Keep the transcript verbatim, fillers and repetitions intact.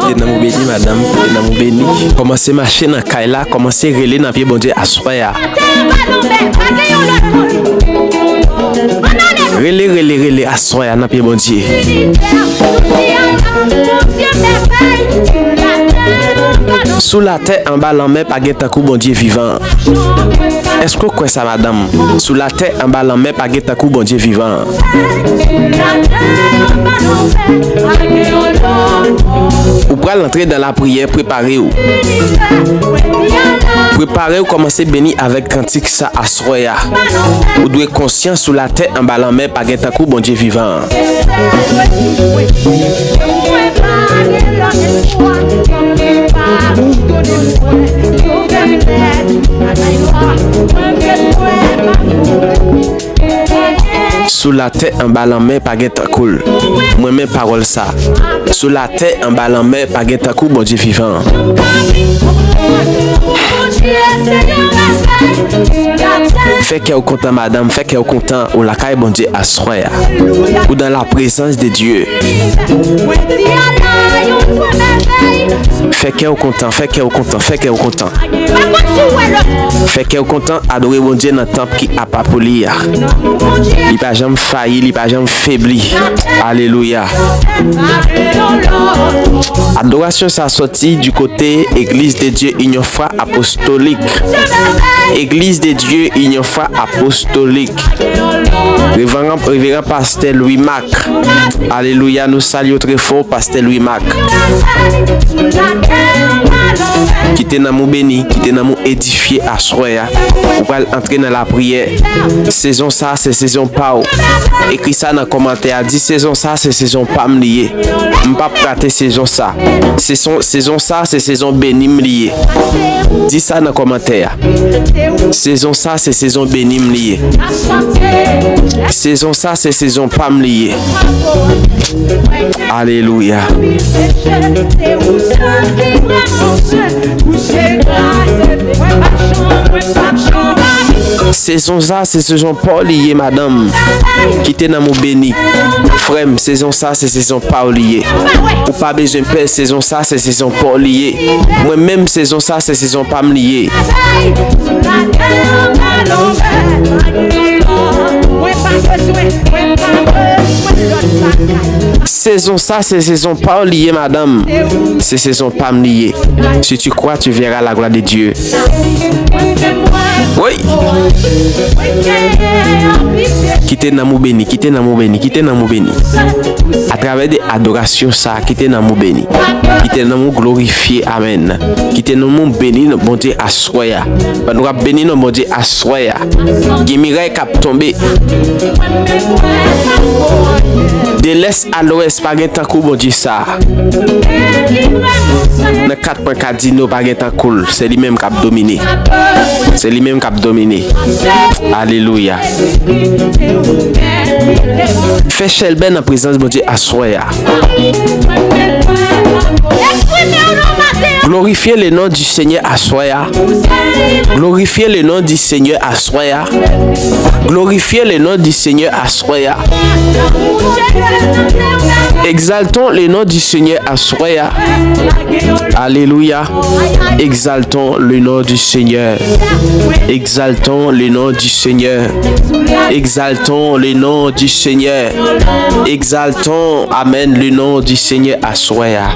Kite nanm ou beni, madanm, kite nanm ou beni. Kòmanse mache nan kay la, kòmanse rele nan pye Bondye aswè a. Rele, rele, rele aswè a nan pye Bondye. Sou latè, anba lanmè, pa gen tankou Bondye vivan. Èske w kwè sa, madanm? Sou latè, anba lanmè, pa gen tankou Bondye vivan. Ou pral antre nan lapriyè, prepare w. Prepare w, kòmanse beni avèk kantik sa aswè a. Ou dwe konsyan sou latè, anba lanmè, pa gen tankou Bondye vivan an. Sou latè, anba lanmè, pa gen tankou l. Mwen men pawòl sa. Sou latè, anba lanmè, pa gen tankou Bondye vivan an. Fè kè w kontan, madanm, fè kè w kontan, ou lakay Bondye aswè a. Ou dans la présence de Dieu. Fè kè w kontan, fè kè w kontan, fè kè w kontan. Fè kè w kontan, adore Bondye nan tanp ki apa pou li a. Li pa janm fayi, li pa janm febli. Alelouya. Adorasyon sa soti du côté Église de Dieu Union Foi Apostolique. Église de Dieu Union Foi Apostolique. Révérend, révérend pasteur Louis Marc. Alelouya, nou salye w trè fò, pastè Louis Marc. Kite nanm ou beni, kite nanm ou edifye aswè a. Ou pral antre nan lapriyè. Sezon sa, se sezon pa w. Ekri sa nan kòmantè a, di, sezon sa, se sezon pa m li ye. M p ap rate sezon sa. Sezon, sezon sa, se sezon beni m li ye. Di sa nan kòmantè a. Sezon sa, se sezon beni m li ye. Sezon sa, se sezon pa m li ye. Alelouya. Sezon sa, se sezon pa w li ye, madanm. Kite nanm ou beni. Frè m, sezon sa, se sezon pa w li ye. Ou pa bezwen pè, sezon sa, se sezon pa w li ye. Mwen menm, sezon sa, se sezon pa m li ye. Sezon sa, se sezon pa w li ye, madanm. Se sezon pa m li ye. Si tu crois, tu verras la gloire de Dieu. Wi. Kite nanm ou beni, kite nanm ou beni, kite nanm ou beni. Atravè de adorasyon sa, kite nanm ou beni. Kite nanm ou glorifye, amèn. Kite nanm ou beni nan Bondye aswè a. Pandan w ap beni nan Bondye aswè a, gen miray k ap tonbe. De lès a lwès, pa gen tankou Bondye sa. Nan kat pwen kat di nou pa gen tankou l. Se li menm k ap domine. Se li menm k ap domine. Alelouya. Fè chèlbè nan prezans Bondye aswè a. Glorifye le non di Senyè aswè a. Glorifye le non di Senyè aswè a. Glorifye le non di Senyè aswè a. Exaltons le nom du Seigneur aswè a. Alelouya. Exaltons le nom du Seigneur. Exaltons le nom du Seigneur. Exaltons le nom du Seigneur. Exaltons, amen, le nom du Seigneur aswè a.